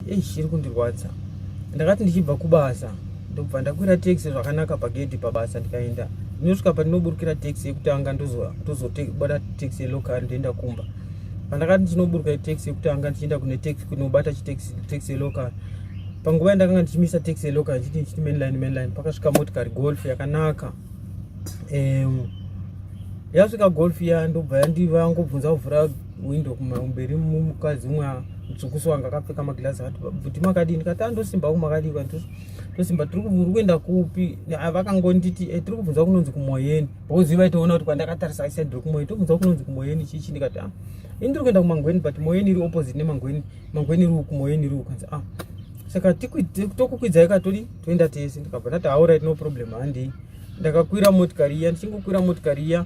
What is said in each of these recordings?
Eish, iri kundirwadza. Ndakati ndichibva kubasa, ndobva ndakwira taxi zvakanaka pagedhi pabasa, ndikaenda. Ndinosvika pandinoburukira taxi yekutanga, ndozobata taxi yelocal, ndoenda kumba. Pandakati ndichinoburuka taxi yekutanga, ndichienda kune taxi kunobata taxi yelocal, panguva yandakanga ndichimisa taxi yelocal, ndichiti mainline, mainline, pakasvika motikari Golf yakanaka. Yasvika Golf iya, ndobva yandivangobvunza kuvhura window kumberi. Mukadzi umwe mutsvukuso wanga akapfeka magirazi akati, "Bhuti, makadini?" Ndikati, "Andosimba ku makadii?" "Tosimba." "Tiri kuenda kupi?" Vakangonditi, "Tiri kubvunza kunonzi kuMoyeni," because vaitoona kuti kwandakatarisa iside rekuMoyeni. "Tobvunza kunonzi kuMoyeni chichi." Ndikati, "Ah, ini ndiri kuenda kuMangweni, but Moyeni iri opposite neMangweni. Mangweni iri uku, Moyeni iri uku." Kanzi, "Ah, saka tokukwidzai katodi toenda tese." Ndikabva ndati, "Alright, no problem, handei." Ndakakwira motikari iya. Ndichingokwira motikari iya,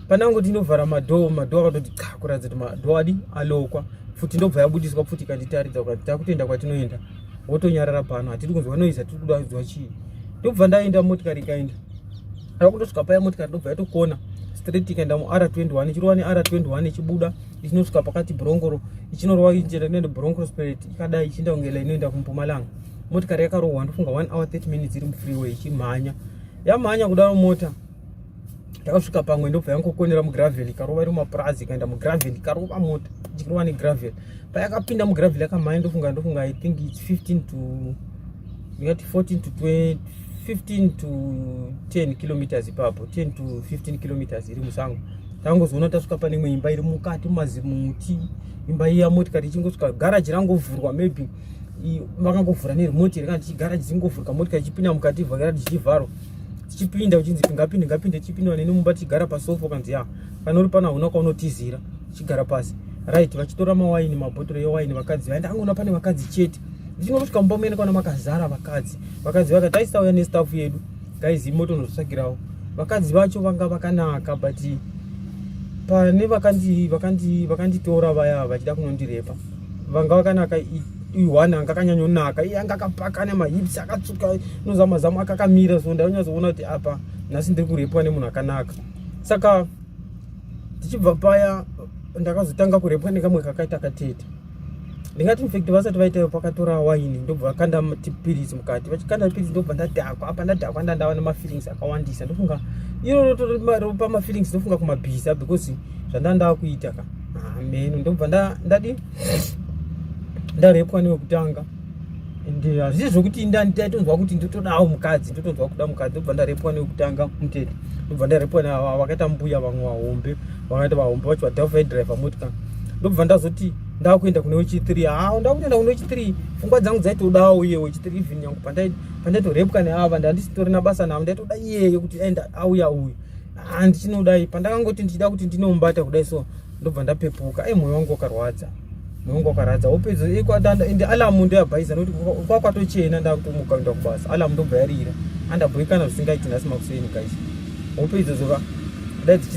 panangoti inovhara madoor, madoor akatoti ka, kuratidza kuti madoor adi alokwa. Futi ndobva yabudiswa futi, ikanditaridza kuti takutoenda kwatinoenda, wotonyarara pano, hatiri kunzwa noise, hatiri kuda kunzwa chii. Ndobva ndaenda, motikari ikaenda. Akutosvika paya, motikari ndobva yatokona straight, ikaenda muR21, ichirova neR21, ichibuda, ichinosvika pakati Bhorongoro, ichinorova injira inoenda Bronkhorstspruit, ikadai ichienda kungela inoenda kuMpumalanga. Motikari yakarohwa, ndofunga 1 hour 30 minutes iri mufreeway ichimhanya. Yamhanya kudaro mota, takasvika pamwe, ndobva yangokonera mugravel, ikarova iri mumapurazi, ikaenda mugravel, ikarova mota ichirova negravel. Payakapinda mugravel yakamhanya, ndofunga I think it's 15 to, ndingati 14 to 20, 15 to 10 kilometers ipapo, 10 to 15 kilometers iri musango. Tangozoona tasvika pane imwe imba iri mukati mumazimuti. Imba iya, motikari ichingosvika, garaji rangovhurwa, maybe vakangovhura neremote kana garaji dzingovhurika, motikari ichipinda mukati, garaji ichivharwa. Tichipinda, uchinzi, "Ngapinde, ngapinde." Tichipinda neni mumba, tichigara pasofa. Kanzi, "Ya, kana uri pano hauna kwaunotizira." Tichigara pasi, right, vachitora mawaini, mabhotoro ewaini vakadzi vaenda. Angoona pane vakadzi chete. Ndichinosvika mumba muene, kaona makazara vakadzi. Vakadzi vakati, "Aisauya nestaff yedu, guys, imotonotsvakirawo." Vakadzi vacho vanga vakanaka, but pane vakanditora vaya vachida kunondirepa, vanga vakanaka. One anga akanyanyonaka, iye anga akapaka nemahips akatsuka, noza mazamu akakamira. So ndanyatsoona kuti apa nhasi ndiri kurepwa nemunhu akanaka. Saka tichibva paya, ndakazotanga kurepwa nekamwe kakaita katete. Ndingati, infact, vasati vaitayo, pakatora waini, ndobva vakanda piritsi mukati. Vachikanda piritsi, ndobva ndadhakwa. Apa ndadhakwa, ndandava nemafeelings akawandisa. Ndofunga iro pamafeelings, ndofunga kumabhisa, because zvandanda kuita ka ameno. Ndobva ndadi ndarepwa newekutanga, and hazvisi zvokuti ndaitonzwa kuti ndotodawo mukadzi, ndotonzwa kuda mukadzi. Ndobva ndarepwa newekutanga mutete, ndobva ndarepwa vakaita mbuya vamwe vahombe, vakaita vahombe vacho vadhaiva motika. Ndobva ndazoti ndakuenda kune wechi3. Ha, ndakutoenda kune wechi3, pfungwa dzangu dzaitodawo iye wechi3. Even yangu pandaitorepwa neava, ndandisitorina basa navo, ndaitoda iyeye kuti enda auya uyu handichinodai. Pandakangoti ndichida kuti ndinombata kudai, so ndobva ndapepuka. Mwoyo wangu wakarwadza, mwoyo wangu wakarwadza. Wopedza ende alarm ndoyabhaisa, nokuti kwakwatochena, ndakutomuka kuenda kubasa. Alarm ndobva yarira, andabhoikana zvisingaiti nhasi makuseni, guys. Wopedza zoka dai.